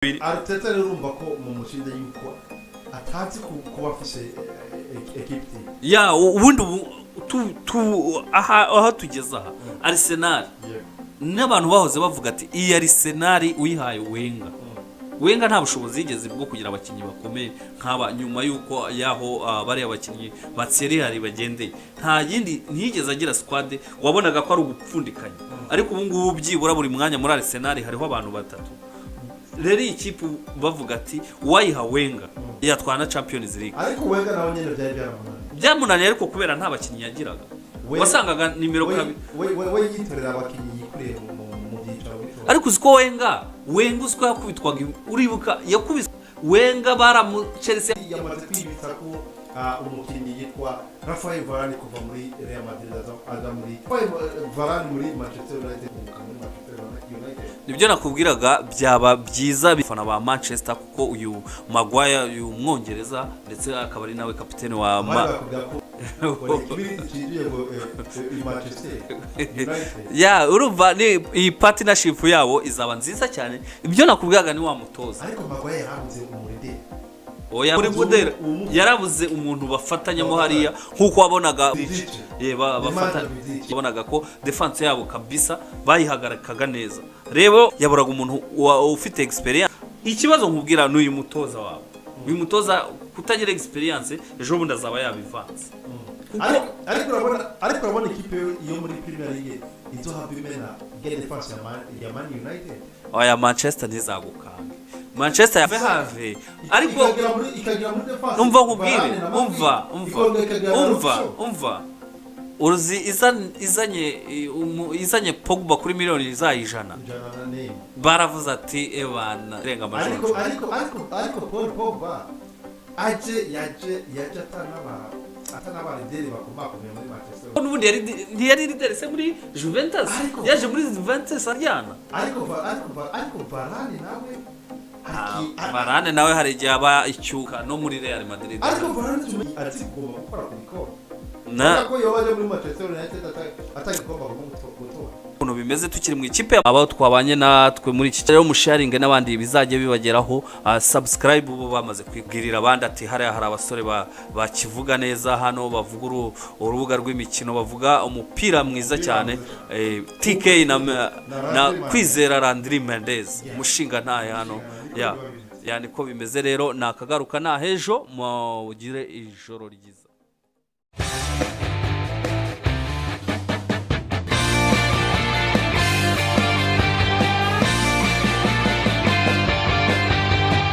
Arteta rero urumva ko mu mushinga yuko atazi kuba afise équipe. Ya, ubundi ubu tu aha tugeze aha, Arsenal n'abantu bahoze bavuga ati iyi Arsenal uyihaye Wenger, Wenger nta bushobozi yigeze bwo kugira abakinnyi bakomeye nk'aba. Nyuma y'uko yaho bariya bakinnyi ba Thierry Henry bagendeye, nta yindi, ntiyigeze agira squad, wabonaga ko ari ugupfundikanya. Ariko ubu ngubu byibura buri mwanya muri Arsenal hariho abantu batatu. Rero iyi kipe bavuga ati uwayiha Wenger yatwara na Champions League. Ariko Wenger nawe nyene byari byaramunaniye. Byamunaniye ariko kubera nta bakinnyi yagiraga. Wasangaga nimero 2. We yitorera abakinnyi yikuriye mu byicaro bito. Ariko uzi ko Wenger uzi ko yakubitwaga, uribuka yakubiswe Wenger baramu Chelsea. Yamaze kwibitsa ko umukinnyi yitwa Rafael Varane kuva muri Real Madrid aza muri Rafael Varane muri Manchester United, kunguka muri Manchester United. Nibyo nakubwiraga, byaba byiza bifana ba Manchester, kuko uyu Maguire, uyu Mwongereza, ndetse akaba ari nawe kapitene wa Bari bakubwira ko ngo ni ikibiriti cinjiye ngo i Manchester United. Ya, urumva ni iyi partnership yabo izaba nziza cyane. Ibyo nakubwiraga ni wa mutoza. Ariko Maguire yarabuze umurideri. Oya, muri Budera yarabuze umuntu bafatanyamo hariya nk'uko wabonaga. Vidic. Ye, Nemanja bafatanya. Vidic. Wabonaga ko defense yabo kabisa bayihagarikaga neza. Rero yaburaga umuntu ufite experience. Ikibazo nkubwira ni uyu mutoza wawe, uyu mutoza kutagira experience, ejo bundi azaba yabivanze kuko Ariko urabona ikipe yo muri Premier League izohava imena get defense ya Man United. Oya, Manchester ntizagukange, Manchester have have, ariko Ikagira muri defense umva nkubwire. Varane na Umva. Maguire. Umva. Ikongera ikagira na Umva. Luke Shaw. Umva, uzi izanye Pogba kuri miliyoni zayo 100. 100 na name. Baravuze ati ebana renga Ariko amajoro. Ariko Paul Pogba aje yaje atanaba leader bakomakomeye muri Manchester. N'ubundi ntiyari leader se muri Juventus? Yaje muri Juventus aryana. Ariko Varane nawe Varane nawe hari igihe aba icyuka no muri Real Madrid. Ariko Varane tumenye azi kugomba gukora ku bikombe. Na ko yoba aje muri Manchester United atagikombe agomba gutora. Ukuntu bimeze tukiri mu ikipe, abo twabanye natwe muri iki rero, musharinge n'abandi bizajya bibageraho. Subscribe bo bamaze kwibwirira abandi ati hariya hari abasore bakivuga neza hano, bavuga urubuga rw'imikino, bavuga umupira mwiza cyane. TK na Kwizera Landry Mendez, umushinga ntahe hano. Ya ya, niko bimeze rero, nakagaruka nahejo, mugire ijoro ryiza.